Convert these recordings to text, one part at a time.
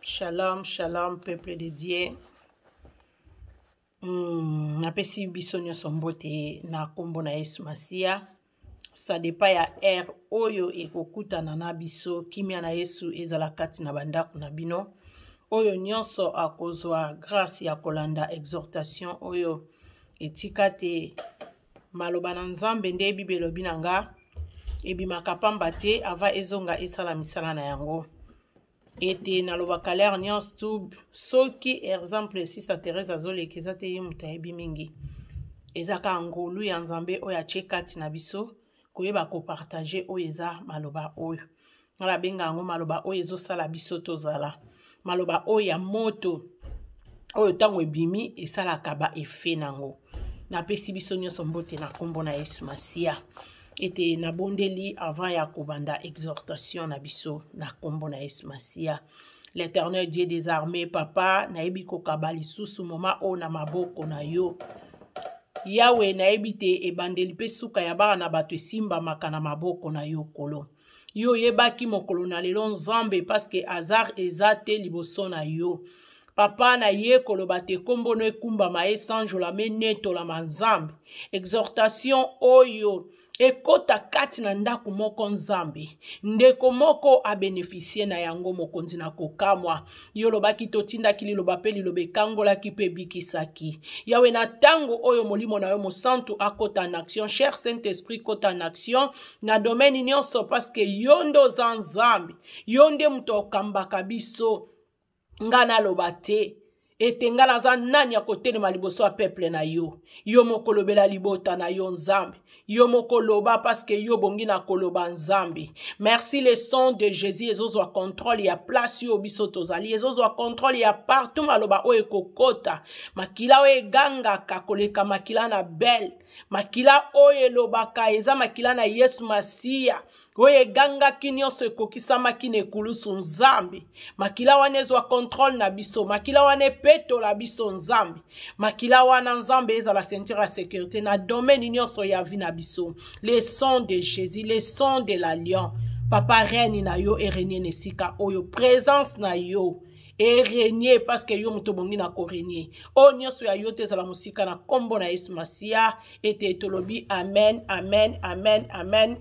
Shalom, shalom, peuple de Dieu. Napesi biso nyonso mbote na nkombo na Yesu Masiya. Ça dépend ya heure oyo ekokutana na biso. Kimia na Yesu ezala kati na bandako na bino. Oyo nyonso akozwa grâce ya kolanda exhortation oyo etika te maloba na Nzambe nde Bible elobi na nga ebimaka pamba te ava ezonga esala misala na yango. Ete nalobaka l'heure nyonso tu soki exemple Sister Therese azoleka eza te ye moto ayebi mingi, eza kaka ngolu ya Nzambe oyo atie kati na biso koyeba kopartage oyo eza maloba oyo nga nabenga yango maloba oyo ezosala biso tozala maloba oyo ya moto oyo ntango ebimi esalaka ba effet nango. Napesi biso nyonso mbote na nkombo na Yesu Masiya. Ete nabondeli avant ya kobanda exhortation na biso na nkombo na Yesu Masiya. L'Éternel Dieu des armées, papa, nayebi kokaba lisusu moma oyo na maboko na yo. Yawe, nayebi te ebandeli mpe suka ya bana na bato esimbamaka na maboko na yo kolo. Yo oyebaki mokolo na lelo Nzambe, parce que hasard eza te liboso na yo. Papa na ye koloba te kombo no ekumbama esanjolama enetolama Nzambe. Exhortation oyo ekota kati na ndako moko Nzambe, ndeko moko abenefisie na yango mokonzi na kokamwa. Yo olobaki totindaki liloba mpe liloba ekangolaki mpe ebikisaki. Yawe, na ntango oyo molimo na yo mosantu akota en action, cher Saint-Esprit kota en action na domaine nyonso, parce que yo nde oza Nzambe, yo nde moto okambaka biso. Nga naloba te ete nga naza nani ya kotelema liboso ya peuple na yo. Yo moko lobela libota na yo Nzambe, yo moko loba parce que yo bongi na koloba Nzambe. Merci, le sang de Jésus ezozwa contrôle ya place yo biso tozali, ezozwa contrôle ya partout maloba oyo ekokota, makila oyo egangaka koleka makila na Bel, makila oyo elobaka eza makila na Yesu Masiya oyo egangaki nyonso ekokisamaki na ekulusu Nzambe. Makila wana ezwa contrôle na biso, makila wana epetola biso Nzambe, makila wana Nzambe ezala ceinture ya sécurité na domaine nyonso ya vie na biso. Le sang de Jésus, le sang de la lion, papa, règne na yo erenie na esika oyo, présence na yo erenie parce que yo moto obongi na korenie. Oyo nyonso ya yo te ezala mosika na nkombo na Yesu Masiya ete tolobi amen, amen, amen, amen.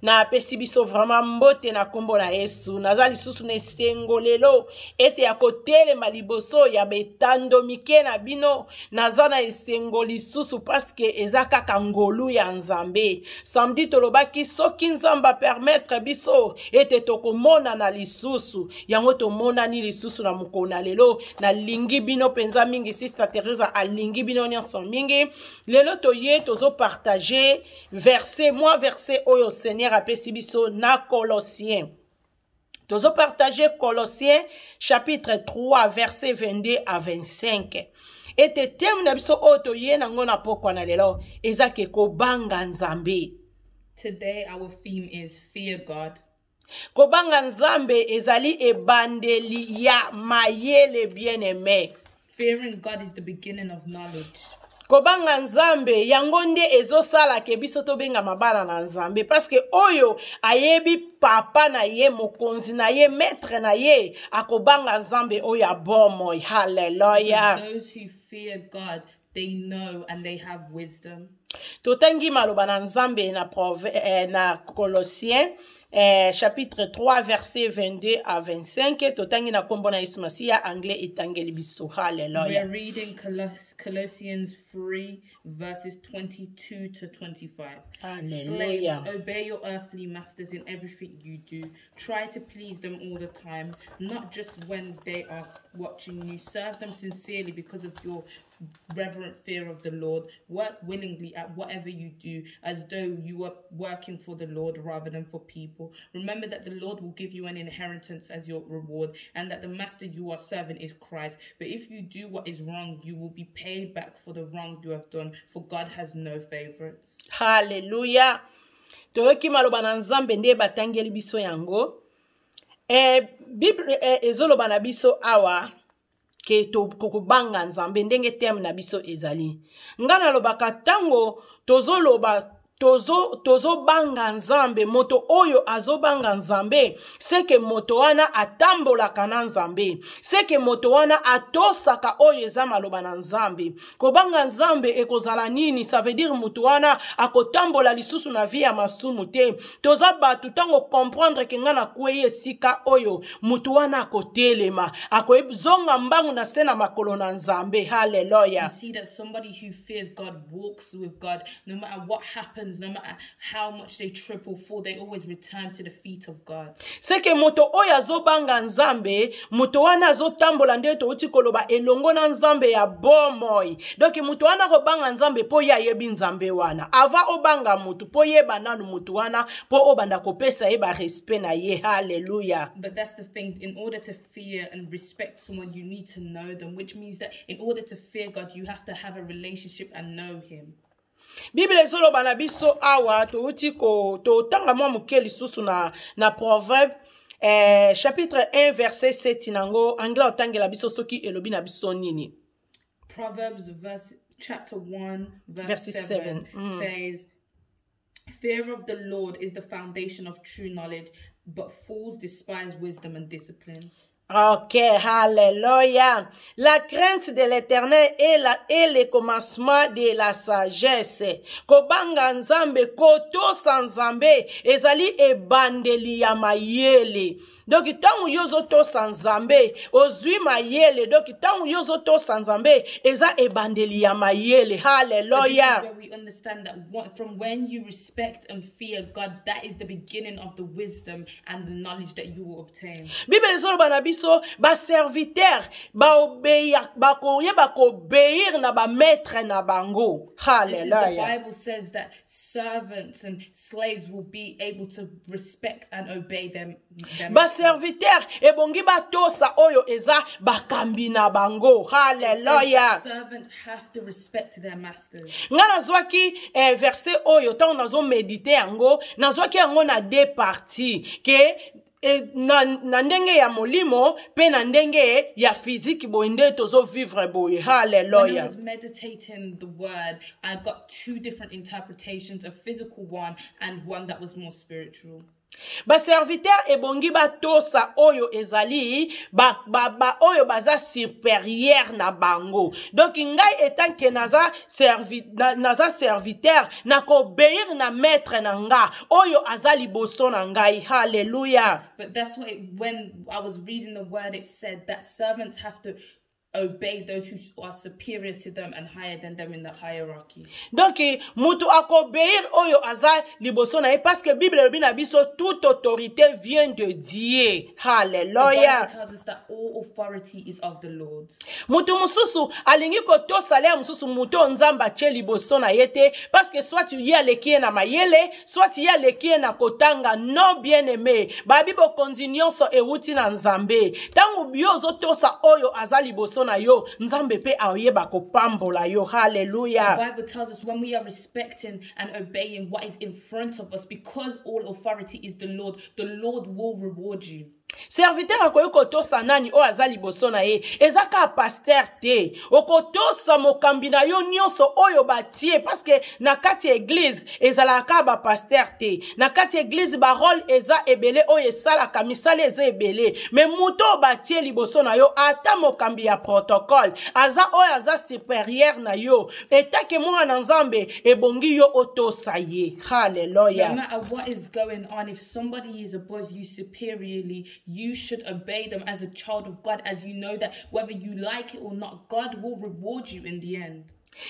Napesi biso vraiment mbote na nkombo na Yesu. Naza lisusu na esengo lelo ete ya kotelema liboso ya betando mike na bino. Naza na esengo lisusu parce que eza kaka ngolu ya Nzambe. Samedi tolobaki soki Nzambe apermettre biso ete tokomonana lisusu, yango tomonani lisusu na mokolo na lelo. Nalingi bino mpenza mingi, Sister Teresa alingi bino nyonso mingi. Lelo toye tozopartage verset, moi verset oyo Seigneur apesi biso na Colossiens. Tozopartage Colossiens chapitre 3 verset 22 à 25. Ete thème na biso oyo toye nango na pokwa na lelo eza ke kobanga Nzambe. Today our theme is fear God. Kobanga Nzambe ezali ebandeli ya mayele, bien-aimé. Fearing God is the beginning of knowledge. Kobanga Nzambe yango nde ezosala ke biso tobengama bana na Nzambe, parce que oyo ayebi papa na ye, mokonzi na ye, maître na ye, akobanga Nzambe oyo abomoi. Hallelujah. Because those who fear God, they know and they have wisdom. Totangi maloba na Nzambe na Colossiens chapitre 3 verset 22 à 25. Totangi na kombo na Yesu Masiya, anglais etangeli biso. Hallelujah. We're reading Colossians 3 verses 22 to 25. Hallelujah. Slaves, obey your earthly masters in everything you do. Try to please them all the time, not just when they are watching you. Serve them sincerely because of your reverent fear of the Lord. Work willingly at whatever you do, as though you were working for the Lord rather than for people. Remember that the Lord will give you an inheritance as your reward, and that the master you are serving is Christ. But if you do what is wrong, you will be paid back for the wrong you have done, for God has no favorites. Hallelujah. Toyoki maloba na Nzambe nde batangeli biso yango. Bible ezoloba na biso awa ke tokobanga Nzambe ndenge thème na biso ezali. Nga nalobaka ntango tozoloba Tozobanga tozo Nzambe. Moto oyo azobanga Nzambe, seke moto wana atambolaka na Nzambe, seke moto wana atosaka oyo eza maloba na Nzambe. Kobanga Nzambe ekozala nini? Ça veut dire moto wana akotambola lisusu na vie ya masumu te. Toza bato, ntango comprendre ke ngai nakwei esika oyo, moto wana akotelema, akozonga mbangu na se na makolo na Nzambe. Halleluya. We see that somebody who fears God walks with God no matter what happens, no matter how much they trip or fall, they always return to the feet of God. Seke moto oyo azobanga Nzambe, moto wana azotambola, nde touti koloba, elongo na Nzambe ya bomoi. Donc moto wana akobanga Nzambe mpo ye ayebi Nzambe wana. Avant obanga motu, mpo yeba nanu motu wana, mpo obanda kopesa ye barespect na ye. Halleluya. But that's the thing, in order to fear and respect someone, you need to know them, which means that in order to fear God, you have to have a relationship and know Him. Bible ezoloba na biso awa, touti totanga mwa moke lisusu na Proverbe chapitre 1 verset 7 nango. Anglais otangela biso soki elobi na biso nini. Proverbs verse chapter 1 verse Verse 7 7, says, "Fear of the Lord is the foundation of true knowledge, but fools despise wisdom and discipline." Ok, alléluia. La crainte de l'Éternel est le commencement de la sagesse. Kobanga Nzambe, kotosa Nzambe, ezali ebandeli ya mayele. Donc ntango yo ozotosa Nzambe, ozwi mayele. Donc ntango yo ozotosa Nzambe, eza ebandeli ya mayele. But this is Halleluya. where we understand that from when you respect and fear God, that is the beginning of the wisdom and the knowledge that you will obtain. Bible ezoloba na biso, baserviteur baobeya, bakoyeba koobéir na bamaître na bango. This is the Halleluya. Bible says that servants and slaves will be able to respect and obey their masters. Baserviteur ebongi batosa oyo eza bakambi na bango. It says that Halleluya. servants have to respect their masters. Nga nazwaki verset oyo, ntango nazoméditer yango, nazwaki yango na deux parties, ke na ndenge ya molimo mpe na ndenge ya physique. Boye nde tozovivre boye. When I Halleluya. was meditating the word, I got two different interpretations, a physical one and one that was more spiritual. Baserviteur ebongi batosa oyo ezali ba oyo baza supérieur na bango. Donc ngai etanke naza serviteur, nakoobéir na maître na nga oyo aza liboso na ngai. Halleluya. But that's what it, when I was reading the word, it said that servants have to obey those who are superior to them and higher than them in the hierarchy. Donc mutu akoobéir oyo aza liboso na ye, parce que Bible elobi na biso, toute autorité vient de Dieu. The Halleluya. Bible tells us that all authority is of the Lord. Mutu mosusu alingi kotosa ya mosusu mutu oyo Nzambe atie liboso na ye te, parce que soit ye aleki ye na mayele, soit ye aleki ye na kotanga. Non, bien aimé, babi bokonzi nyonso ewuti na Nzambe. Ntango yo ozotosa oyo aza liboso na yo, Nzambe mpe ayeba kopambola yo. Halleluya. The Bible tells us when we are respecting and obeying what is in front of us, because all authority is the Lord, the Lord will reward you. Serviteur akoki kotosa nani oyo aza liboso na ye? Eza kaka pasteur te. Okotosa mokambi na yo nyonso oyo batie, parce que na kati ya église ezalaka kaka bapasteur te. Na kati ya église, barôle eza ebele, oyo esalaka misala eza ebele. Mais moto oyo batie liboso na yo, ata mokambi ya protocole, aza oyo aza supérieur na yo, etake mwana na Nzambe, ebongi yo otosa ye. Halleluya. No matter what is going on, if somebody is above you superiorly, you should obey them as a child of God, as you know that whether you like it or not, God will reward you in the end.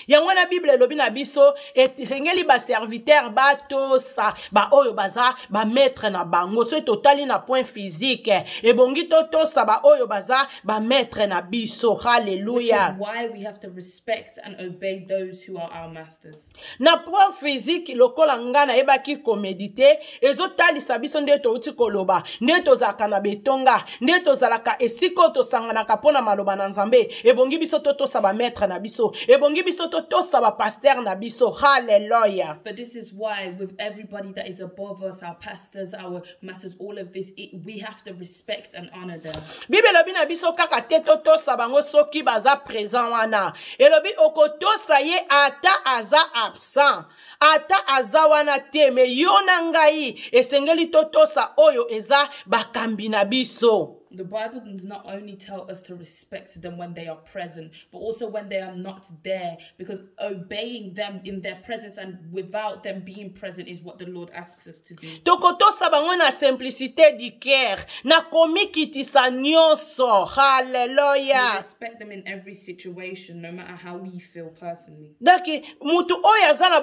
Yango wana Bible elobi na biso, esengeli baserviteur batosa baoyo baza bamaître na bango. Soki totali na point physique, ebongi totosa baoyo baza bamaître na biso. Which Halleluya. is why we have to respect and obey those who are our masters. Na point physique, lokola nga nayebaki koméditer, ezotalisa biso nde touti koloba, nde tozalaka na betonga, nde tozalaka esika oyo tosanganaka mpo na maloba na Nzambe, ebongi biso totosa bamaître na biso, ebongi biso biso totosa bapaster na biso. Halleluya. But this is why, with everybody that is above us, our pastors, our masters, all of this, we have to respect and honor them. Bible elobi na biso kaka te totosa bango soki baza présent wana. Elobi okotosa ye ata aza absent, ata aza wana te, me yo na ngai esengeli totosa oyo eza bakambi na biso. The Bible does not only tell us to respect them when they are present, but also when they are not there, because obeying them in their presence and without them being present is what the Lord asks us to do. Tokotosa bango na simplicité du cœur, na komikitisa nyonso. Halleluya. We respect them in every situation, no matter how we feel personally. Donc mutu oyo aza na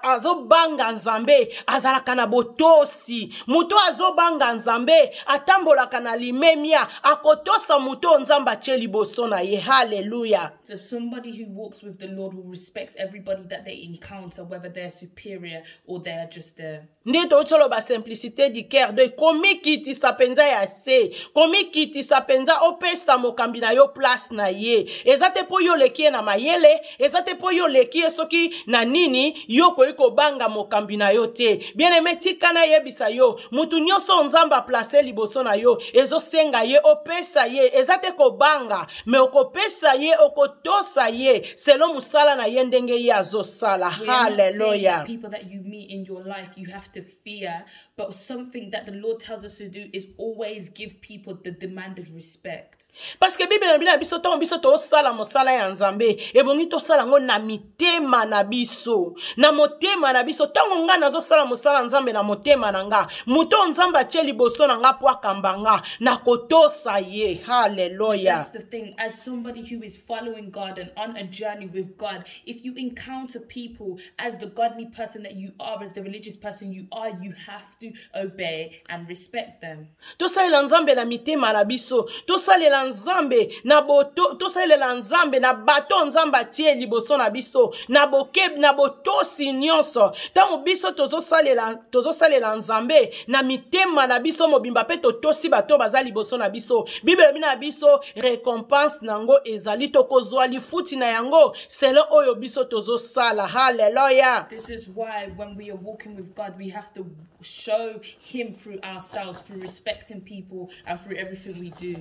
azobanga Nzambe azalaka na botosi. Mutu oyo azobanga Nzambe atambolaka na limemia, akotosa mutu oyo Nzambe atie liboso na ye. Halleluya. So somebody who walks with the Lord will respect everybody that they encounter, whether they're superior or they are just there. Nde touti oloba simplicité du cœur, donc komikitisa mpenza ya se, komikitisa mpenza, opesa mokambi na yo place na ye. Eza te mpo yo oleki ye na mayele, eza te mpo yo oleki ye soki na nini, yo okoki kobanga mokambi na yo te. Bien aimé, tika nayebisa yo, mutu nyonso Nzambe aplace liboso na yo, ezosenga ye opesa ye. Eza te kobanga, me okopesa ye, okotosa ye selon mosala na ye ndenge ye azosala. We are not saying Halleluya. that people that you meet in your life you have to fear, but something that the Lord tells us to do is always give people the demanded respect. Parce que Bible na biso, ntango biso tosala mosala ya Nzambe, ebongi tosala yango na mitema na biso, na motema na biso. Ntango nga nazosala mosala ya Nzambe na motema na nga, moto oyo Nzambe atie liboso na nga po akamba nga, nakotosa ye. Halleluya. That's the thing. As somebody who is following God and on a journey with God, if you encounter people as the godly person that you are, as the religious person you are, you have to obey and respect them. Tosalela Nzambe na mitema na biso, tosalela Nzambe na boto, tosalela Nzambe na bato Nzambe atie liboso na biso, na boke, na botosi nyonso. Ntango biso tozosalela Nzambe na mitema na biso mobimba mpe totosi bato baza liboso na biso, Bible elobi na biso récompense nango ezali, tokozwa lifuti na yango selon oyo biso tozosala. Hallelujah. This is why when we are walking with God, we have to show him through ourselves, through respecting people and through everything we do.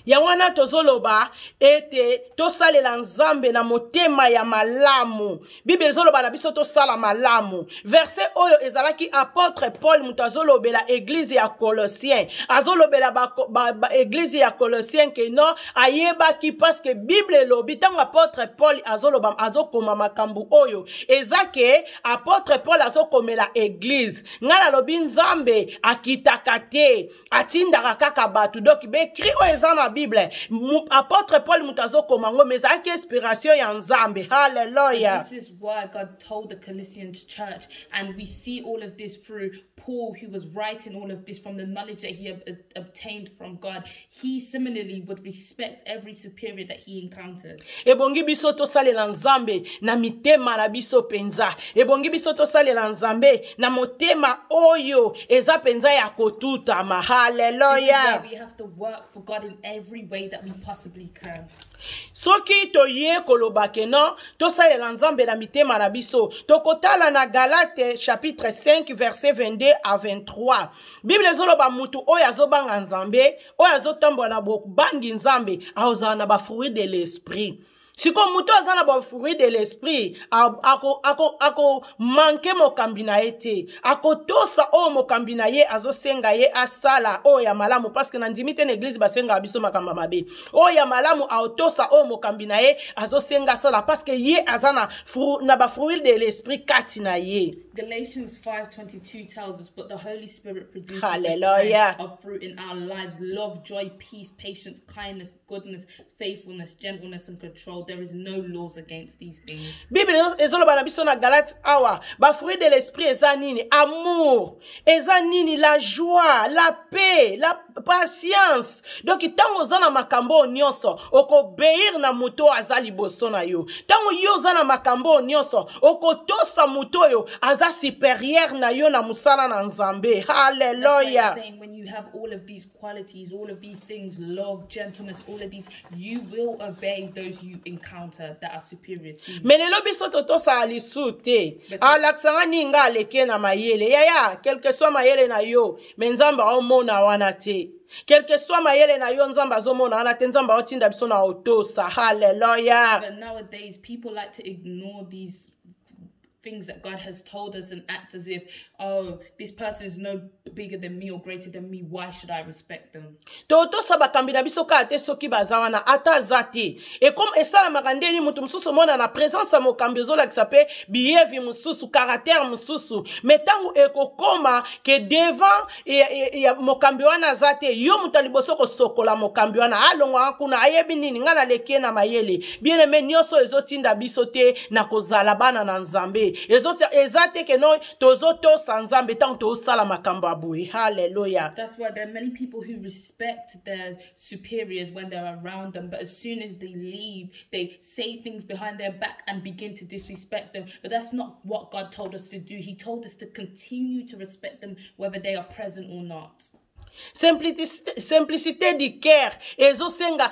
Yango wana tozoloba ete tosalela Nzambe na motema ya malamu. Bible ezoloba na biso tosala malamu. Verset oyo ezalaki apôtre Paul moto azolobela église ya Colossien, azolobela ba église ya Colossien ke non, ayebaki, parce que Bible elobi ntango apôtre Paul azoloba, azokoma makambo oyo, eza ke apôtre Paul azokomela église. Nga nalobi Nzambe akitaka te, atindaka kaka bato. Donc baécrit oyo eza na Bible, apôtre Paul moto azokoma ngo, mais ezalaki inspiration ya Nzambe. Halleluya. This is why God told the Colossians church, and we see all of this through Paul, who was writing all of this from the knowledge that he obtained from God. He similarly would respect every superior that he encountered. Ebongi biso tosalela Nzambe na mitema na biso penza. Ebongi biso tosalela Nzambe na motema oyo eza penza ya kotutama. Hallelujah. This is why we have to work for God in every way that we possibly can. Soki toye koloba ke non, tosalela Nzambe na mitema na biso, tokotala na Galate chapitre 5 verset 22 à 23. Bible ezoloba mutu oyo azobanga Nzambe, oyo azotambola na bobangi Nzambe, akozala na ba fruits de l'esprit. Siko mutu aza na ba fruits de l'esprit, ako manke mokambi na ye te, akotosa oyo mokambi na ye azosenga ye asala oyo ya malamu, parce que na ndimi te na église basengaka biso makambo mabe. Oyo ya malamu aotosa oyo mokambi na ye azosenga asala, parce que ye aza na ba fruits de l'esprit kati na ye. Galatians 5:22 tells us, but the Holy Spirit produces the Hallelujah. kind of fruit in our lives: love, joy, peace, patience, kindness, goodness, faithfulness, gentleness, and control. There is no laws against these things. Bible ezoloba na biso na Galate awa, ba fruit de l'esprit eza nini? Amour, eza nini? La joie, la paix, la patience. Donc tango oza na makambo nyonso, okobéir na moto aza liboso na yo. Tango yo oza na makambo nyonso, okotosa moto oyo aza supérieur na yo na mosala na Nzambe. Hallelujah. That's why it's saying when you have all of these qualities, all of these things, love, gentleness, all of these, you will obey those you encounter. encounter that are superior to you. Me lelo biso totosaka lisusu te. Alakisa nga nini nga aleki na mayele? Yaya, quelque soit mayele na yo, me Nzambe aomona wana te. Quelque soit mayele na yo, Nzambe azomona wana te. Nzambe aotinda biso na otosa. Halleluya. But nowadays people like to ignore these things that God has told us and act as if, oh, this person is no bigger than me or greater than me, why should I respect them? Totosa bakambi na biso kaka te soki baza wana, ata aza te. Esalamaka ndeni moto mosusu omona na présence ya mokambi ozolakisa mpe biyevi mosusu, caractère mosusu, me ntango ekokoma ke devant ya mokambi wana aza te, yo moto ya liboso kosokola mokambi wana, alongwaka kuna, ayebi nini, ngai naleki ye na mayele. Bien aimé, nyonso ezotinda biso te na kozala bana na Nzambe. Eza te ke no tozotosa Nzambe ntango tozosala makambo ya boye. Halleluya. That's why there are many people who respect their superiors when they're around them, but as soon as they leave, they say things behind their back and begin to disrespect them. But that's not what God told us to do. He told us to continue to respect them whether they are present or not. Simplicité du cœur ezosenga,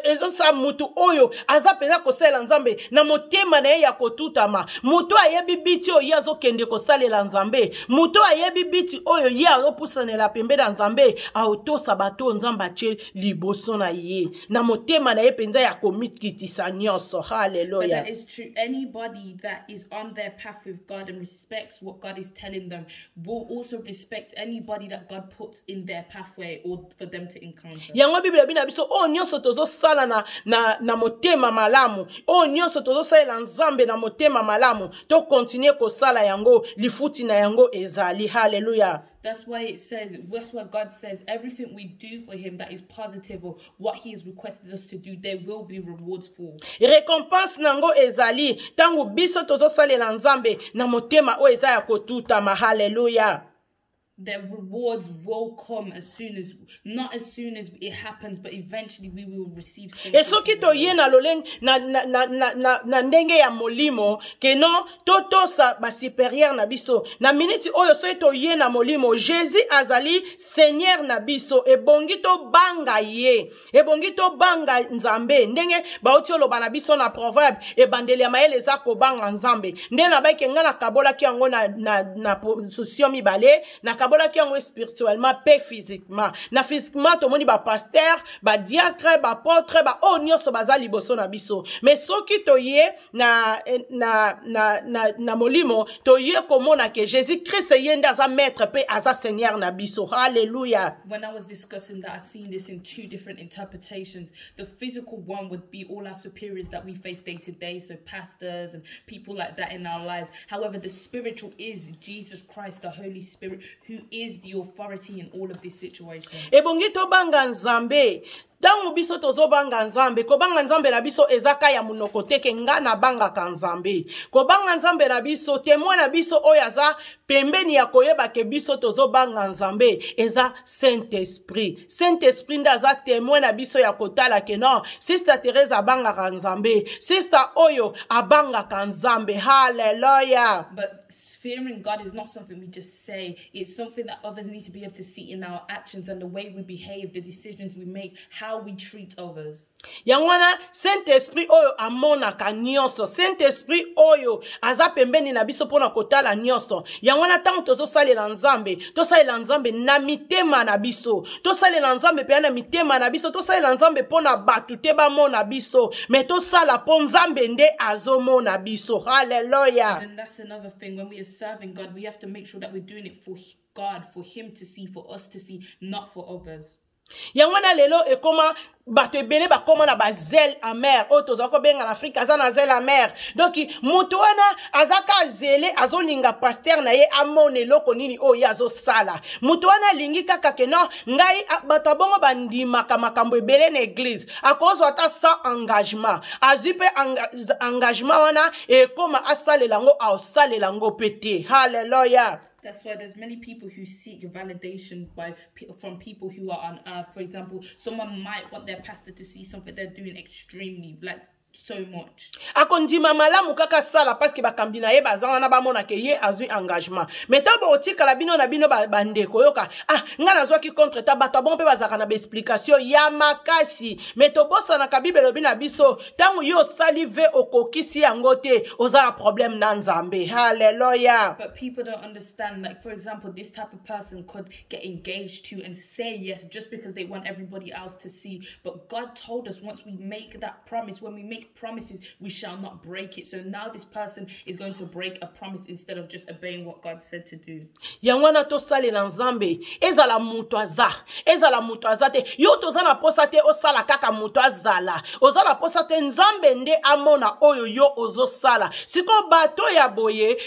ezosala mutu oyo aza mpenza kosalela Nzambe na motema na ye ya kotutama. Moto ayebi biti oyo ye azokende kosalela Nzambe, moto ayebi biti oyo ye azopusanela pembe na Nzambe, aotosa bato oyo Nzambe atie liboso na ye na motema na ye mpenza ya komikitisa nyonso. Halleluya. But that is true. Anybody that is on their path with God and respects what God is telling them will also respect anybody that God puts in their pathway or for them to encounter. Yango Biblia elobi na biso, oyo nyonso tozosala na motema malamu, oyo nyonso tozosalela Nzambe na motema malamu, tokontinue kosala yango, lifuti na yango ezali. Halleluya. That's why it says, that's why God says everything we do for him that is positive or what he has requested us to do, there will be rewards for. Récompense nango ezali ntango biso tozosalela Nzambe na motema oyo eza ya kotutama. Halleluya. The rewards will come as soon as, not as soon as it happens, but eventually we will receive some E soki toye na lolenge na ndenge ya molimo ke non, totosa basupérieur na biso na miniti oyo, soki toye na molimo, Jésus azali Seigneur na biso, ebongi tobanga ye, ebongi tobanga Nzambe. Ndenge bauti oloba na biso na Proverbe, ebandeli ya mayele eza kobanga Nzambe. Nde nabayike ngai nakabolaki yango na position mibale, nakabolaki yango spirituellement mpe physiquement. Na physiquement, tomoni bapasteur, badiacre, baapôtre, baoyo nyonso baza liboso na biso. Mais soki toye na molimo, toye komona ke Jésus Christ ye nde aza maître mpe aza Seigneur na biso. Halleluya. When I was discussing that, I've seen this in two different interpretations. The physical one would be all our superiors that we face day to day, so pastors and people like that in our lives. However, the spiritual is Jesus Christ, the Holy Spirit, who is the authority in all of this situation. Ebongi tobanga Nzambe. Ntango biso tozobanga Nzambe, kobanga Nzambe na biso eza ka ya monoko te ke nga nabangaka Nzambe. Kobanga Nzambe na biso, témoin na biso oyo aza pembeni ya koyeba ke biso tozobanga Nzambe eza Saint Esprit. Saint Esprit nde aza témoin na biso ya kotala ke non, Sister Therese abangaka Nzambe, sister oyo abangaka Nzambe. Halleluya. But fearing God is not something we just say. It's something that others need to be able to see in our actions and the way we behave, the decisions we make, how we treat others. Yango wana Saint Esprit oyo amonaka nyonso, Saint Esprit oyo aza pembeni na biso mpona kotala nyonso. Yango wana ntango tozosalela Nzambe, tosalela Nzambe na mitema na biso, tosalela Nzambe mpenza na mitema na biso. Tosalela Nzambe mpona bato te bamona biso, me tosala mpo Nzambe nde azomona biso. Halleluya. And that's another thing. When we are serving God, we have to make sure that we're doing it for God, for Him to see, for us to see, not for others. Yango wana lelo ekoma bato ebele bakóma na bazèle amer oyo tozala kobenga na Afrike, aza na zèle amer. Donc moto wana aza ka zele, azolinga pasteur na ye amona eloko nini oyo ye azosala. Moto wana alingi kaka ke non, ngai bato abongo bandimaka makambo ebele na église. Akozwa ata sans engagement, azwi mpe engagement wana, ekóma asalela yango, aosalela yango mpe te. Halleluya. That's why there's many people who seek validation by from people who are on earth. For example, someone might want their pastor to see something they're doing extremely like So much. Akondima malamu kaka sala parce que bakambi na ye baza wana, bamona ke ye azwi engagement. Mais ntango bokotikala bino na bino, bandeko, yoka, ah, nga nazwaki contre ta bato abongo mpe bazalaka na baexplication ya makasi. Mais tobosanaka Bible elobi na biso, ntango yo osali vœu, okokisi yango te, oza na problème na Nzambe. Halleluya. But people don't understand. Like, for example, this type of person could get engaged to and say yes just because they want everybody else to see. But God told us once we make that promise, when we make promises, we shall not break it. So now this person is going to break a promise instead of just obeying what God said to do. Yango wana tosalela Nzambe, ezala moto aza, ezala moto aza te. Yo toza na posa te osala kaka moto azala, oza na posa te. Nzambe nde amona oyo yo ozosala. Sikoyo bato ya boye,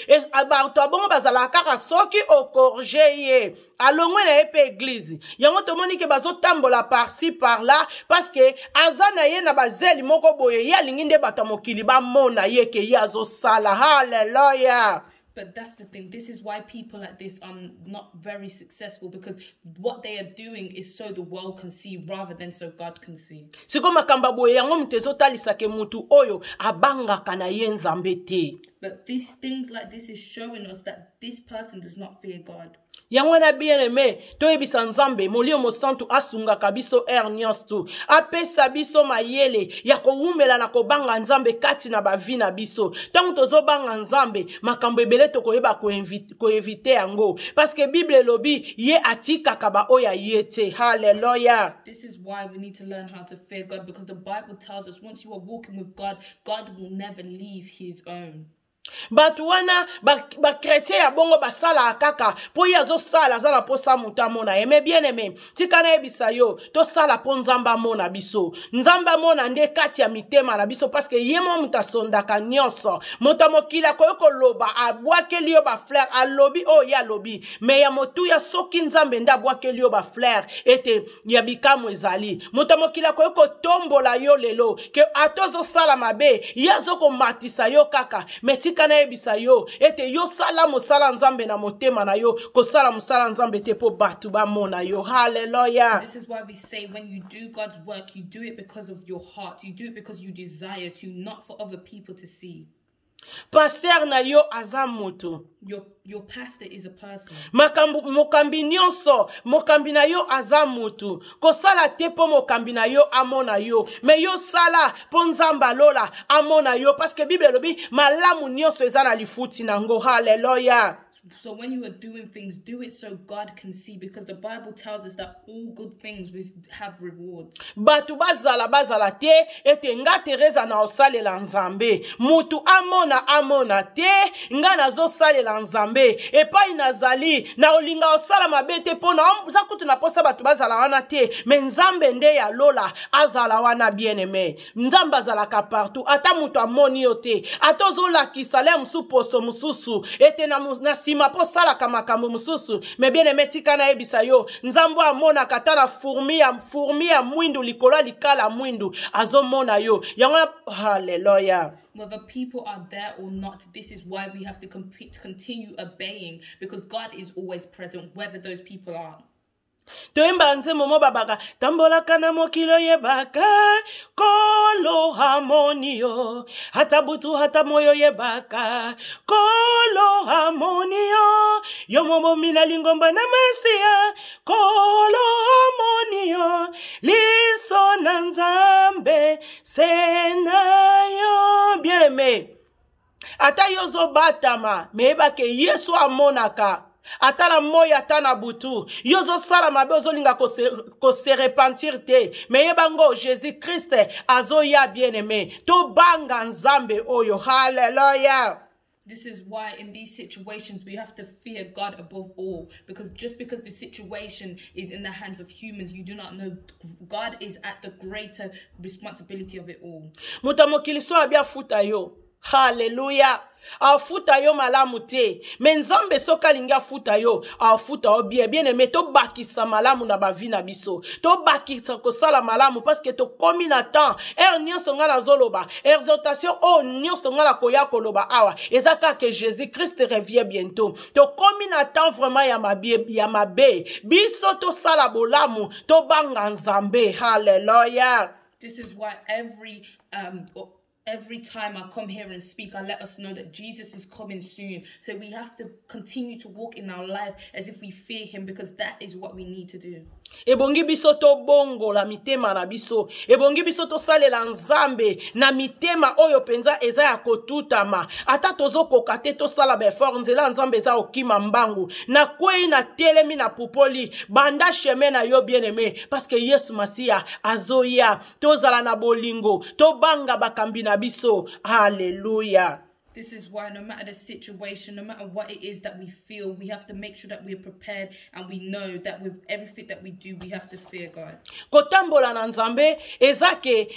bato ya bongo bazalaka kaka soki ocorriger ye, alongwe na ye mpe église. Yango tomoni ke bazotambola par-ci par-là, parce que aza na ye na bazeli moko boye, ye alingi nde bato ya mokili bamona ye ke ye azosala. Halleluya. But that's the thing. This is why people like this are not very successful, because what they are doing is so the world can see rather than so God can see. Sikoyo makambo ya boye, yango moto ezotalisaka motu oyo abangaka na ye Nzambe te. But these things like this is showing us that this person does not fear God. Yango wana, bien aimé, toyebisa Nzambe Molimo Mosantu asungaka biso heure nyonso tu, apesa biso mayele ya kowumela na kobanga Nzambe kati na bavie na biso. Ntango tozobanga Nzambe, makambo ebele tokoyeba koéviter yango, parce que Bible elobi ye atikaka baoyo aye te. Halleluya. This is why we need to learn how to fear God, because the Bible tells us once you are walking with God, God will never leave his own. Bato wana, bachrétien ya bongo, basalaka kaka mpo ye azosala, aza na mposa moto amona ye. Mais bien aimé, tika nayebisa yo, tosala mpo Nzambe amona biso. Nzambe amona nde kati ya mitema na biso, parce que ye mo moto asondaka nyonso. Moto ya mokili akoki koloba, abwakeli yo bafleurs, alobi oyo ye alobi, mais ya motuya, soki Nzambe nde abwakeli yo bafleurs, ete ya bikamwa ezali. Moto ya mokili akoki kotombola yo lelo ke ata ozosala mabe, ye azokomatisa yo kaka. Mais tika nayebisa yo ete yo sala mosala Nzambe na motema na yo, kosala mosala Nzambe te mpo bato bamona yo. Halleluya. This is why we say when you do God's work, you do it because of your heart. You do it because you desire to, not for other people to see. Pasteur na yo aza moto. Your pastor is a person. Makambo mokambi nyonso, mokambi na yo aza motu. Kosala te mpo mokambi na yo amona yo, mais yo sala mpo Nzambe alola amona yo, parce que Bible elobi malamu nyonso eza na lifuti nango. Halleluya. So when you are doing things, do it so God can see, because the Bible tells us that all good things have rewards. Bato bazala, bazala te, ete nga Teresa na osalela Nzambe, mutu amona, amona te, nga nazosalela Nzambe epai nazali na olinga osala mabe te, mpo na za kutu na posa bato bazala wana te, mais Nzambe nde ya lola azala wana. Bien aimé, Nzambe azalaka partout. Ata moto amoni yo te, ata ozolakisa le mosusu poso mosusu ete na nsima mpo osalaka makambo mosusu, mais bien aimé, tika nayebisa yo, Nzambe oyo amonaka ata na fourmi ya mwindu likolo ya likala mwindu, azomona yo. Yango, halleluya. Whether people are there or not, this is why we have to continue obeying, because God is always present, whether those people are. Toyembaka nzembo mo babaka, tambolaka na mokili, oyebaka Kolo amoni yo, ata butu ata moyo, oyebaka Kolo amoni yo, yo mobomi na lingomba na Masiya, Kolo amoni yo, liso na Nzambe se na yo. Bien aimé, ata yo ozobatama, mais yebake Yesu amonaka ata na moi, ata na butu. Yo ozosala mabe, ozolinga kose repentir te, mais yeba ngo Jésus Christ azoya. Bien aimé, tobanga Nzambe oyo. Halleluya. This is why in these situations we have to fear God above all. Because just because the situation is in the hands of humans, you do not know God is at the greater responsibility of it all. Moto ya mokili so abi afuta yo, halleluya, afuta yo malamu te, mais Nzambe soki alingi afuta yo, afuta yo bien. Bien aimé, tobakisa malamu na bavie na biso, tobakisa kosala malamu, parce que tokomi na temps. Heure nyonso ngai nazoloba, exhortation oyo nyonso ngai nakoya koloba awa eza kaka ke Jésus Christ revient bientôt. Tokomi na temps vraiment ya mabe, ya mabe. Biso tosala bolamu, tobanga Nzambe. Halleluya. This is why every Every time I come here and speak, I let us know that Jesus is coming soon. So we have to continue to walk in our life as if we fear him because that is what we need to do. Ebongi biso tobongola mitema na biso. Ebongi biso tosalela Nzambe na mitema oyo mpenza eza ya kotutama. Ata tozokoka te, tosala baeffort. Nzela ya Nzambe eza okima mbangu. Nakwei, na telemi, na pupoli, banda chemin na yo, bien aimé, parce que Yesu Masiya azoya. Tozala na bolingo, tobanga bakambi na biso. Alleluya. This is why, no matter the situation, no matter what it is that we feel, we have to make sure that we are prepared and we know that with everything that we do, we have to fear God. Kotambola na Nzambe eza ke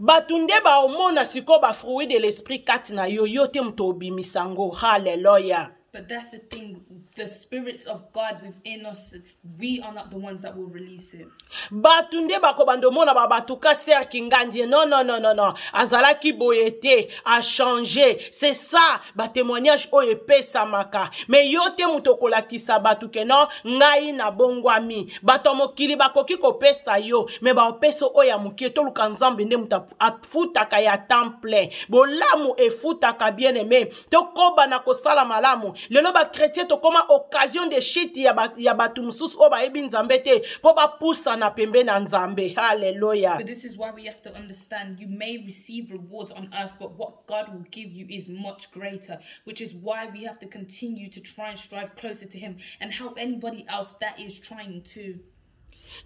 bato nde baomona sikoyo bafruit de l'esprit kati na yo. Yo te moto obimisa yango. Halleluya. But that's the thing, the spirits of God within us, we are not the ones that will release it. Bato nde bakobanda omona ba bato ka sœur Kingandi. Non, non, non, non, non, azalaki boye te, achange. C'est ça batémoignage oyo epesamaka. Mais yo te moto okolakisa bato ke non, ngai nabongwami. Bato ya mokili bakoki kopesa yo, mais baopesa oyo ya moke. Toluka Nzambe nde moto afutaka ya temps plein. Bolamu efutaka, bien aimé. Tokoba na kosala malamu. Lelo bachrétien tokóma occasion de chute ya bato mosusu oyo bayebi Nzambe te, mpo bapusana pembe na Nzambe. Halleluya. But this is why we have to understand you may receive rewards on earth, but what God will give you is much greater, which is why we have to continue to try and strive closer to Him and help anybody else that is trying to.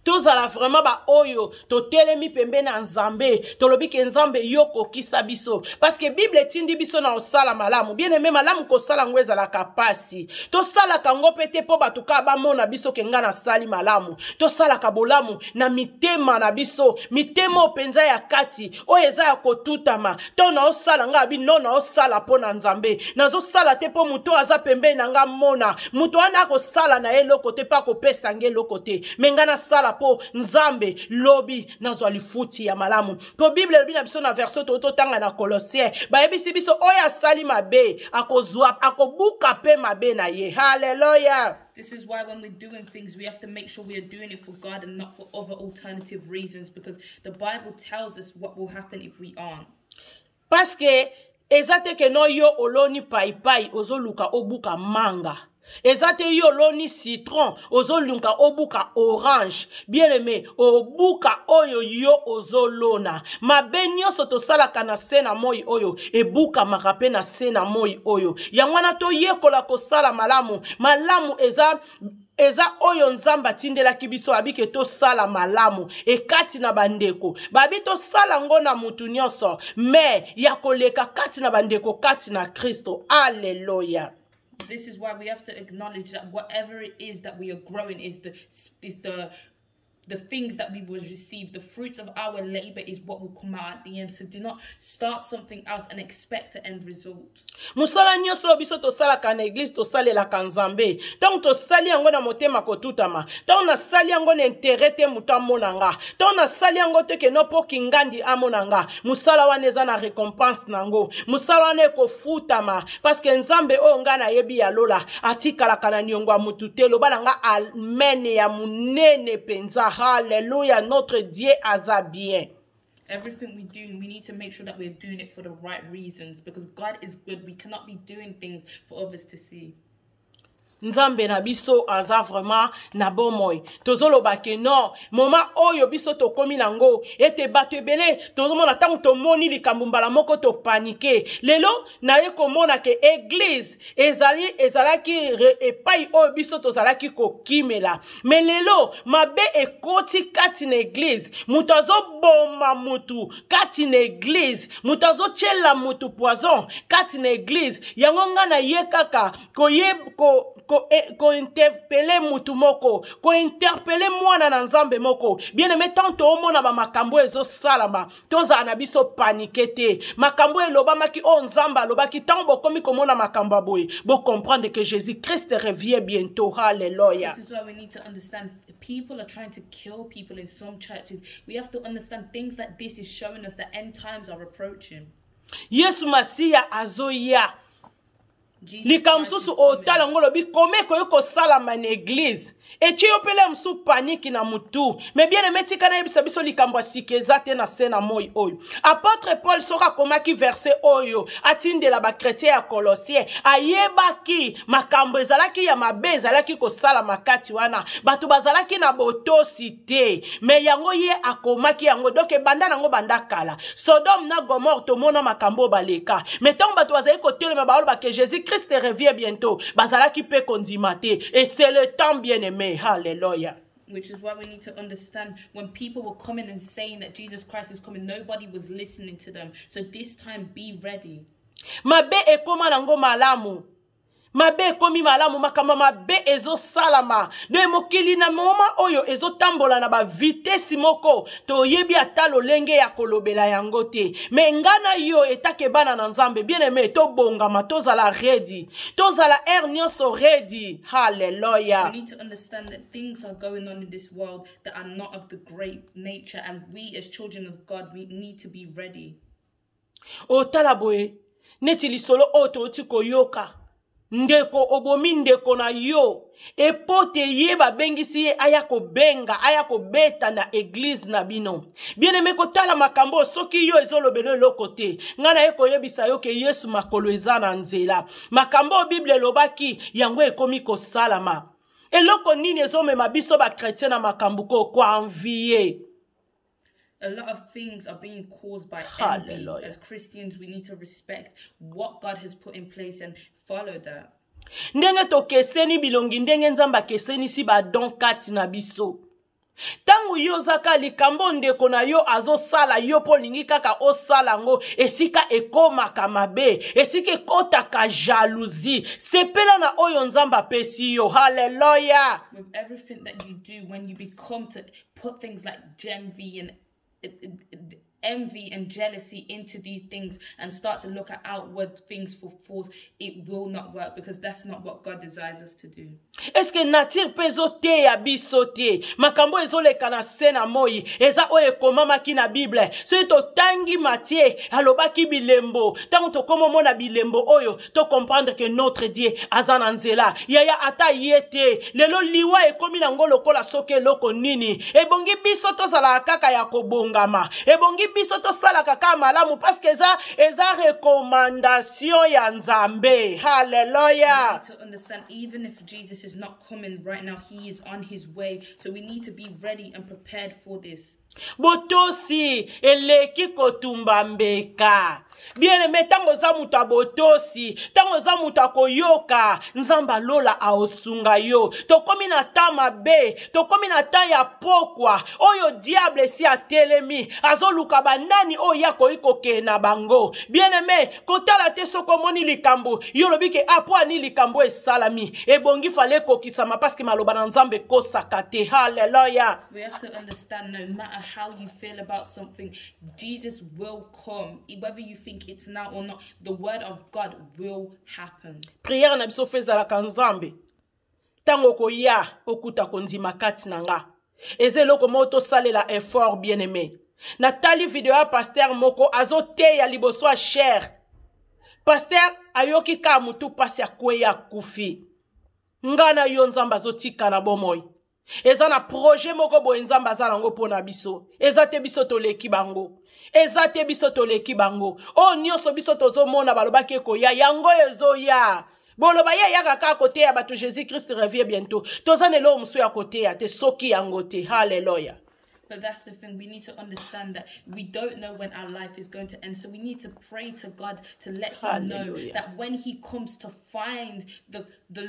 Tozala vraiment baoyo totelemi pembe na Nzambe. Tolobi ke Nzambe, yo kokisa biso, parce que Bible etindi biso na kosala malamu. Bien aimé, malamu kosala yango ezalaka pasi. Tosalaka yango mpe te mpo bato kaka bamona biso ke ngai nasali malamu. Tosalaka bolamu na mitema na biso, mitema oyo mpenza ya kati, oyo eza ya kotutama. Ntango naosala, ngai abi no, naosala mpo na Nzambe. Nazosala te mpo moto oyo aza pembeni na ngai mona. Moto wana akosala na ye eloko te mpe akopesa ngai eloko te. Mais ngai nasala mpo Nzambe, lobi nazwa lifuti ya malamu. Mpo Bible elobi na biso na verset to totanga na Colossien, bayebisi biso oyo asali mabe akozwa, akobuka mpe mabe na ye. Halleluya. This is why when we're doing things, we have to make sure we are doing it for God and not for other alternative reasons because the Bible tells us what will happen if we aren't. Parce que eza te ke no yo oloni paipai, ozoluka obuka manga. Eza te yo oloni citron, ozoluka obuka orange. Bien aimé, obuka oyo yo ozolona. Mabe nyonso tosalaka na se na moi oyo ebukamaka mpe na se na moi oyo. Yango wana toyekola kosala malamu. Malamu eza oyo Nzambe atindelaki biso. Abike tosala malamu ekati na bandeko. Babi tosala ngo na mutu nyonso, mais ya koleka kati na bandeko kati na Kristo. Alleluya. This is why we have to acknowledge that whatever it is that we are growing is the things that we will receive. The fruits of our labor is what will come out at the end. So do not start something else and expect the end result. Mosala nyonso oyo biso tosalaka na église, tosalelaka Nzambe. Ntango tosali yango na motema kotutama, ntango nasali yango na intérêt te moto amona nga, ntango nasali yango te ke no mpo Kingandi amona nga, mosala wana eza na récompense nango. Mosala wana ekofutama, parce que Nzambe oyo ngai nayebi ya lola atikalaka na niongo ya motu te. Loba na nga amen ya monene mpenza. Halleluya. Notre Dieu aza bien. Everything we do, we need to make sure that we're doing it for the right reasons because God is good. We cannot be doing things for others to see. Nzambe na biso aza vraiment na bomoi. Tozoloba ke non, moment oyo biso tokómi nango ete bato ebele tozomona, ntango tomoni likambo mbala moko topaniquer. Lelo naye komona ke église ezali ezalaki epai oyo biso tozalaki kokimela, mais lelo mabe ekoti kati na église. Moto azoboma mutu kati na église, moto azotiela mutu poison kati na église. Yango ngai na ye kaka kointerpeller mutu moko, kointerpeller mwana na Nzambe moko. Bien aimé, tant toomona bamakambo ezosalama, tozala na biso panique te. Makambo elobamaki, oyo Nzambe alobaki, ntango bokomi komona makambo ya boye, bocomprendre que Jésus Christ revient bientôt. Halleluya. This is why we need to understand people are trying to kill people in some churches. We have to understand things like this is showing us that end times are approaching. Yesu Masiya azoya. Likambo mosusu otala yango olobi koma ekoki kosalama na eglize, etie yo mpele mosusu paniki na motu. Me bien aime, tika nayebisa biso likambo ya sika eza te na se na moi oyo. Apôtre Paul soki akomaki verse oyo atindela bakretien ya Colossien, ayebaki makambo ezalaki ya mabe ezalaki kosalama kati wana, bato bazalaki na botosi te, me yango ye akomaki yango. Donc ebanda nango banda kala, Sodome na Gomorre, tomona makambo oyo baleka. Me ntango bato bazali kotelema baoloba ke Jésus Christ revient bientôt, bazalaki mpe kondima te. Et c'est le temps, bien aimé. Halleluya. Which is why we need to understand, when people were coming and saying that Jesus Christ is coming, nobody was listening to them. So this time, be ready. Mabe ekoma nango malamu, mabe ekomi malamu, makambo mabe ezosalama. De mokili na moma oyo ezotambola na bavitesi moko toyebi ata lolenge ya kolobela yango te. Me nga na yo etake bana na Nzambe, bien aime, tobongama, tozala ready, tozala aire nyonso ready. Halleluya. We need to understand that things are going on in this world that are not of the great nature, and we as children of God, we need to be ready. Otala boye neti lisolo oyo touti koyoka, ndeko obomi ndeko na yo epote ye babengisi ye aya kobenga, aya kobeta na eglize na bino. Bien aime, kotala makambo oyo, soki yo ezolobela eloko te, ngai naye koyebisa yo ke Yesu makolo eza na nzela. Makambo oyo Bible elobaki yango ekomi kosalama. Eloko nini ezomema biso bakretien na makambo ko koenvie? A lot of things are being caused by envy. As Christians, we need to respect what God has put in place and follow that. Ndenge tokeseni bilongi, ndenge Nzambe akesenisi badon kati na biso, ntango yo ozaka likambo ndeko na yo azosala, yo mpo olingi kaka osala yango, esika ekomaka mabe, esika ekɔtaka jalousie. Sepela na oyo Nzambe apesi yo. Halleluya. With everything that you do, when you become to put things like envy and jealousy into these things and start to look at outward things for force, it will not work, because that's not what God desires us to do. Eske nature mpe ezoteya biso te? Makambo ezoleka na se na moi eza oyo ekomamaki na Bible. Soki totangi Matie, alobaki bilembo. Ntango tokóma omona bilembo oyo, tocomprendre ke notre Dieu aza na nzela. Yaya, ata ye te, lelo liwa ekomi nango lokola soki eloko nini. Ebongi biso tozalaka kaka ya kobongama, ebongi biso tosalaka kaka malamu, parce que eza recommandation ya Nzambe. Halleluya. To understand, even if Jesus is not coming right now, he is on his way. So we need to be ready and prepared for this. Botosi eleki kotumba mbeka. Bien aime, ntango oza moto ya botosi, ntango oza moto akoyoka, Nzambe alola aosunga yo. Tokomi na temps mabe, tokomi na temps ya pokwa oyo diable esi atelemi, azoluka banani oyo ye akoki kokende na bango. Bien aime, kotala te. Soki omoni likambo, yo olobi ke apo ani likambo esalami, ebongi fale ekokisama, parce que maloba na Nzambe ekosaka te. Halleluya. We have to understand, no matter how you feel about something, Jesus will come. Whether you think it's now or not, the word of God will happen. Prière na biso fo ezalaka: Nzambe, ntango okoya, okuta kondima kati na nga. Eza eloko moko tosalela effort. Bien aimé, natali video ya pasteur moko azoteya liboso ya chaire. Pasteur ayoki kaka motu mpasi, akweya, akufi. Nga na yo, Nzambe azotika na bomoi. Eza na projet moko boye Nzambe aza nango mpo na biso. Eza te biso toleki bango, eza te biso toleki bango. Oyo nyonso biso tozomona, balobaki ekoya, yango ezoya. Boloba ye ayaka kaka koteya bato Jésus Christ revient bientôt. Toza na eloko mosusu ya koteya te soki yango te. Halleluya. But that's the thing, we need to understand that we don't know when our life is going to end. So we need to pray to God to let Him know Hallelujah. that when He comes, to find the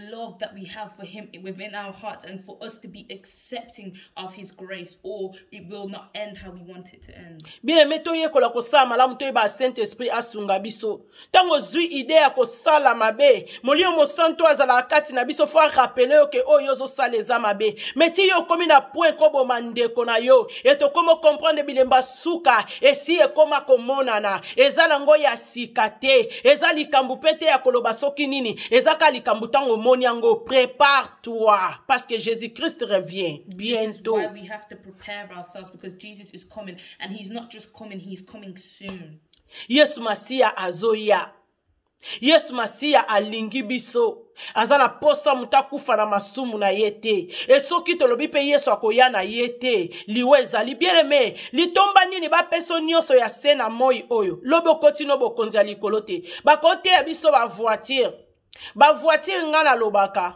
love that we have for Him within our hearts and for us to be accepting of His grace, or it will not end how we want it to end. Bien aimé, toyekola kosala malamu, toyeba Saint Esprit asunga biso. Ntango ozwi idée ya kosala mabe, Molimo Mosantu azalaka kati na biso, fo arappeler yo ke oyo ozosala eza mabe. Me ti yo okomi na point koboma ndeko na yo, e tokomi ocomprendre bilemba suka esi ekóma komonana. Eza nango ya sika te, eza likambo mpe te ya koloba soki nini. Eza kaka likambo, ntango omoni yango, prépare toi, parce que Jésus Christ revient This is bientôt. why we have to prepare ourselves, because Jesus is coming, and He's not just coming, He's coming soon. Yesu Masiya azoya. Yesu Masiya alingi biso, aza na posa moto akufa na masumu na ye te. E soki tolobi mpe Yesu akoya na ye te, liwa ezali. Bien-aime, litomba nini bapeso nyonso ya se na moi oyo? Lobi okoti no bokonzi ya likolo te. Bakoteya biso ba voiture. Ba voiture nga nalobaka,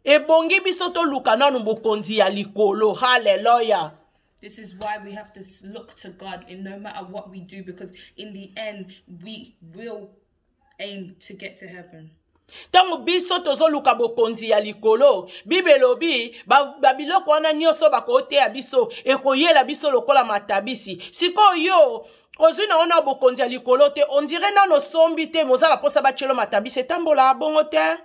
ebongi biso toluka nanu bokonzi ya likolo. Hallelujah. This is why we have to look to God in no matter what we do, because in the end, we will aim to get to heaven. Ntango biso tozoluka bokonzi ya likolo, Bible elobi babiloko wana nyonso bakoteya biso ekoyela biso lokola matabisi. Sikoyo yo ozwi na wana bokonzi ya likolo te, ondire nano osombi te, mozala mposa batielo matabisi, etambola bongo te.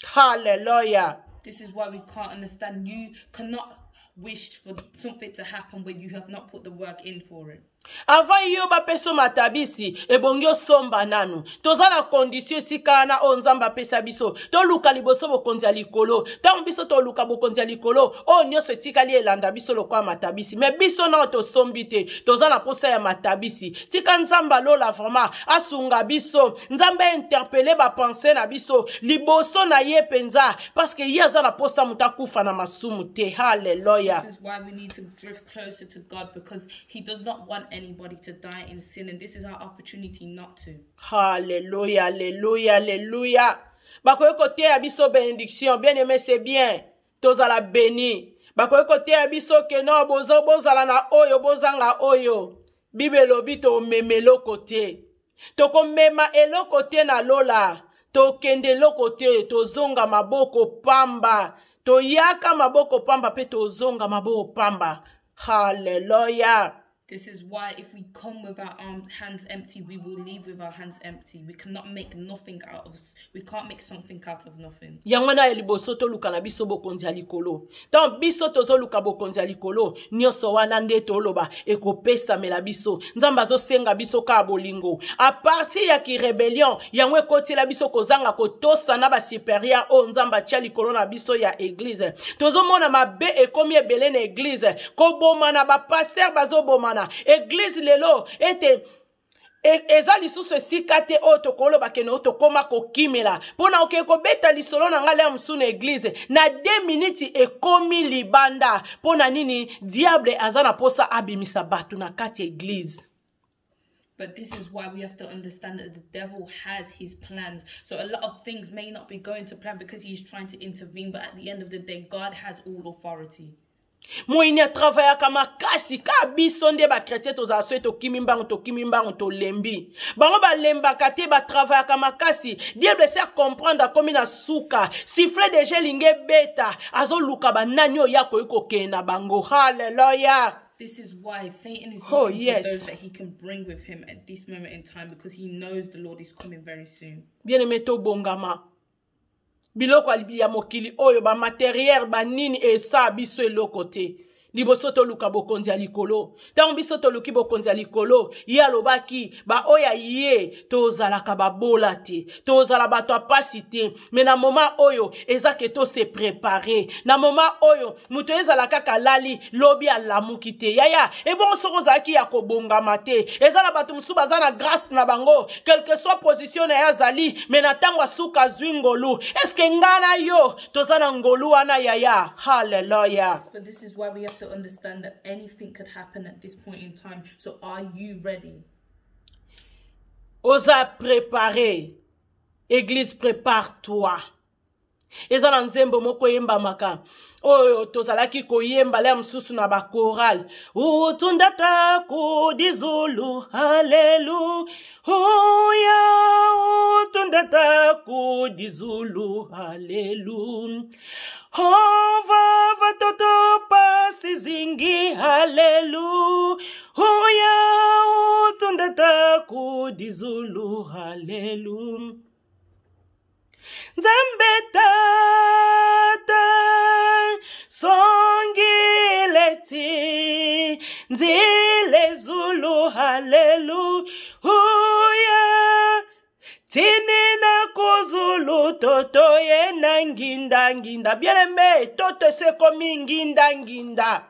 Hallelujah. This is why we can't understand. You cannot wish for something to happen when you have not put the work in for it. Avant yo bapesa matabisi, ebongi osomba nanu. Toza na condition esika wana oyo Nzambe apesa biso. Toluka liboso bokonzi ya likolo. Ntango biso toluka bokonzi ya likolo, oyo nyonso etikali elanda biso lokola matabisi. Mais biso nao tosombi te, toza na posa ya matabisi. Tika Nzambe alola vraiment asunga biso. Nzambe interpeller ba pensée na biso liboso na ye penza, parce que ye aza na posa moto akufa na masumu te. Hallelujah. This is why we need to drift closer to God, because he does not want anybody to die in sin, and this is our opportunity not to. Hallelujah, hallelujah, hallelujah. Bakoki koteya biso bénédiction, bien aimé, c'est bien. Tozala béni. Bakoki koteya biso ke non, bozo bozala na oyo, bozanga oyo. Bible elobi tomema eloko te. Tokomema eloko te na lola. Tokende eloko te, tozonga maboko pamba. Toyaka maboko pamba pe tozonga maboko pamba. Hallelujah. This is why if we come with our hands empty, we will leave with our hands empty. We cannot make nothing out of, we can't make something out of nothing. Yango wana ya liboso toluka na biso bokonzi ya likolo. Tant biso tozoluka bokonzi ya likolo, nyonso wana nde toloba ekopesamela biso. Nzambe azosenga biso kaka bolingo. A partir ya ki rébellion, yango ekotela biso kozanga kotosa na ba supérieur oyo Nzambe atia likolo na biso ya église. Tozomona mabe ekomi ebele na église. Kobomana, ba pasteur bazobomana. Église lelo ete eza lisusu esika te oyo tokoloba kene oyo tokoma kokimela. Mpona oke kobeta lisolo na ngai ya mosusu na église, na 2 minutes ekomi libanda. Mpona nini? Diable aza na posa abimisa bato na kati ya église. But this is why we have to understand that the devil has his plans. So a lot of things may not be going to plan because he's trying to intervene. But at the end of the day, God has all authority. Moyini atravayaka makasi ka biso nde ba chrétien tozala soki tokimi mbangu, tokimi mbangu, tolembi. Bango balembaka te, batravayaka makasi. Diable se comprendre akomi na suka. Sifflet de gel inge beta, azoluka banani oyo akoki kokende na bango. Hallelujah. This is why Satan is Oh, looking for yes. those that he can bring with him at this moment in time, because he knows the Lord is coming very soon. Bien-aimé, tobongama. Biloko ya mokili oyo, ba matériel, ba nini, esa biso eloko te. Liboso toluka bokonzi ya likolo. Ntango biso toluki bokonzi ya likolo, ye alobaki, ba oyo ya ye, tozalaka babola te, tozala bato ya pasi te. Mais na moment oyo, eza ke to se préparer. Na moment oyo, moto ezala kaka lali, lobi alamuki te. Yaya, ebongo soko ozalaki ya kobongama te. Eza na bato mosusu baza na grâce na bango, quelle que soit position na ye azali, mais na ntango asuka azwi ngolu. Est-ce que nga na yo toza na ngolu wana, yaya? Hallelujah. But this is why we have to understand that anything could happen at this point in time. So are you ready? Oza préparé. Église, prépare-toi. Eza na nzembo moko eyembamaka oyo tozalaki koyemba lea mosusu na ba chorale. Utundata kudizulu, hallelujah. Utundata kudizulu, hallelujah. Hova vatoto pasi zingi, hallelujah. Utundata kudizulu, hallelujah. Nzambe tata songileti nzile zulu, hallelujah. Tini na kozulu toto ye na nginda nginda. Bien-aimé, toto se komi nginda nginda.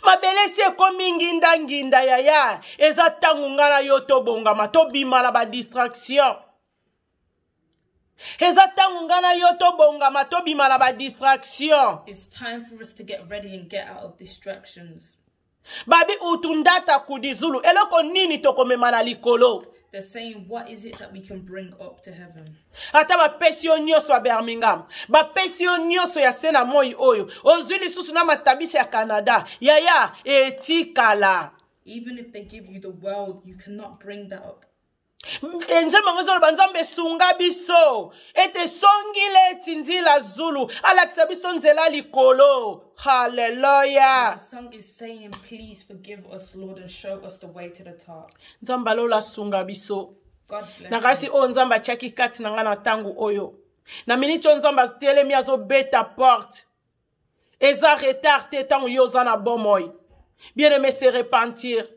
Mabele esi ekomi ngindanginda, yaya. Eza ntango ngai na yo tobongama, tobima na badistraction. Eza ntango ngai na yo tobongama, tobima na badistraction. It's time for us to get ready and get out of distractions. Babi utundata kudizulu, eloko nini tokomema na likolo? They're saying, what is it that we can bring up to heaven? Ata bapesi yo nyonso ya Birmingham, bapesi yo nyonso ya se na moi oyo, ozwi lisusu na matabisi ya Canada, yaya, etikala. Even if they give you the world, you cannot bring that up. Nzambe yango ezoloba, Nzambe esunga biso ete songile etinzila zulu, alakisa biso nzela likolo. Halleluya. The song is saying, please forgive us, Lord, and show us the way to the top. Nzambe alola asunga biso. God bless Nakasi you. oyo Nzambe atiaki kati na ngai na ntango oyo, na miniti oyo Nzambe atelemi, azobeta porte. Eza retard te ntango yo oza na bomoi. Bien aimé, se repentir.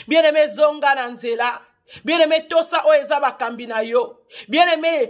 Bien aimé, zonga na nzela. Bien aimé, tosa oyo eza bakambi na yo. Bien aimé,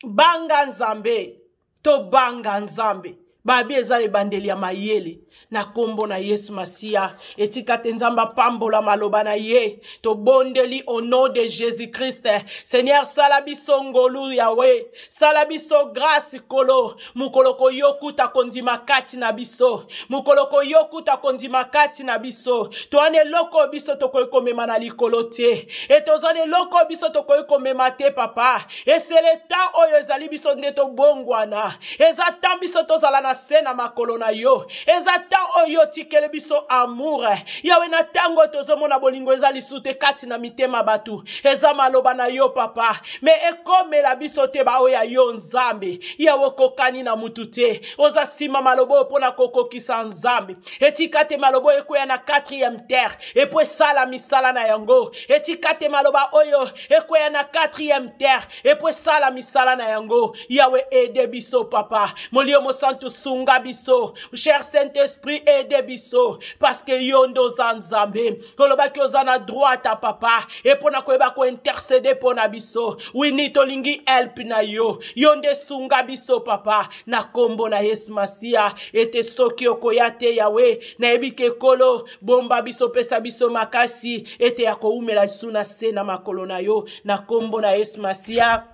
banga Nzambe. Tobanga Nzambe, babi eza ebandeli ya mayele. Na nkombo na Yesu Masiya, etika te Nzambe apambola maloba na ye. Tobondeli au nom de Jésus Christ. Seigneur, sala biso ngolu. Yawe, sala biso grâce. Kolo, mokolo koyokuta kondima kati na biso, mokolo koyokuta kondima kati na biso, towana eloko oyo biso tokoki komema na likolo te, e toza na eloko oyo biso tokoki komema te. Papa, esele temps oyo ezali biso nde tobongwana. Eza temps biso tozala na se na makolo na yo. Eza temps oyo otikeli biso amour, Yawe. Na ntango oyo tozomona bolingo eza lisusu te kati na mitema bato, eza maloba na yo, papa, me ekomela biso te baoyo ya yo. Nzambe, Yawe, okokani na mutu te. Oza nsima maloba oyo mpo na kokokisa. Nzambe, etika te maloba oyo ekweya na 4e terre epo esala misala na yango. Etika te maloba oyo ekweya na 4e terre epo esala misala na yango. Yawe, aide biso, papa. Molio Mosantu, sunga biso. Cher Saint Esprit, aide biso, parce que yo nde oza Nzambe. Olobaki oza na droite, papa, e mpo na koyeba kointercéder mpo na biso. Wini tolingi help na yo. Yo nde sunga biso, papa, na nkombo na Yesu Masiya. Ete soki okoya te, Yawe, nayebi ke Ekolo bomba biso, pesa biso makasi ete ya kowumela lisu na se na makolo na yo. Na nkombo na Yesu Masiya,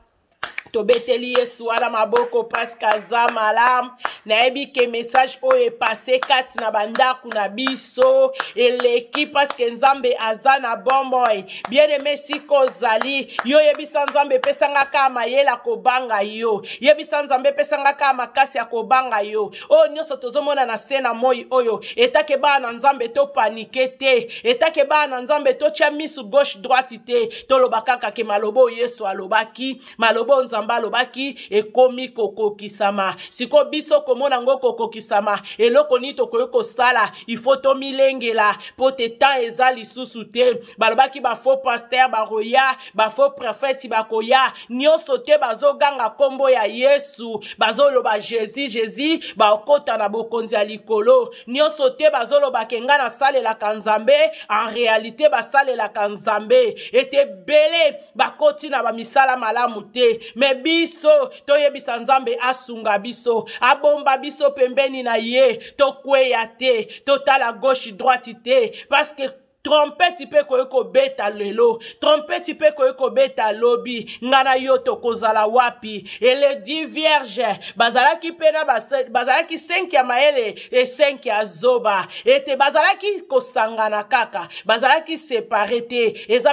tobeteli Yesu wana maboko parce que aza malamu. Nayebi ke message oyo epase kati na bandako na biso, eleki, parce que Nzambe aza na bomoi. Bien aimé, sika ozali yo, yebisa Nzambe: epesanga kaka mayele ya kobanga yo. Yebisa Nzambe: epesanga kaka makasi ya kobanga yo. Oyo nyonso tozomona na se na moi oyo, etake bana na Nzambe topaniquer te, etake bana na Nzambe totya misu gauche droite te. Toloba kaka ke maloba oyo Yesu alobaki, maloba oyo Nzambe alobaki ekomi kokokisama. Sikoyo biso komona yango kokokisama, eloko nini tokoki kosala? Ifo tomilengela mpo te temps eza lisusu te. Balobaki bafaux pasteur bakoya, bafaux prophète bakoya. Nyonso te bazoganga nkombo ya Yesu, bazoloba Jésus, Jésus, bakota na bokonzi ya likolo. Nyonso te bazoloba ke ngai nasalelaka Nzambe, en réalité basalelaka Nzambe. Ete ebele bakoti na bamisala malamu te. Me biso toyebisa Nzambe asunga biso, abomba biso pembeni na ye, tokweya te, totala gauche droite te, parce que trompete mpe ekoki kobeta lelo, trompete mpe ekoki kobeta lobi. Ngai na yo tokozala wapi? Ele 10 vierge bazalaki mpe na bazalaki 5 ya mayele e 5 ya zoba. Ete bazalaki kosangana kaka, bazalaki séparé te. Eza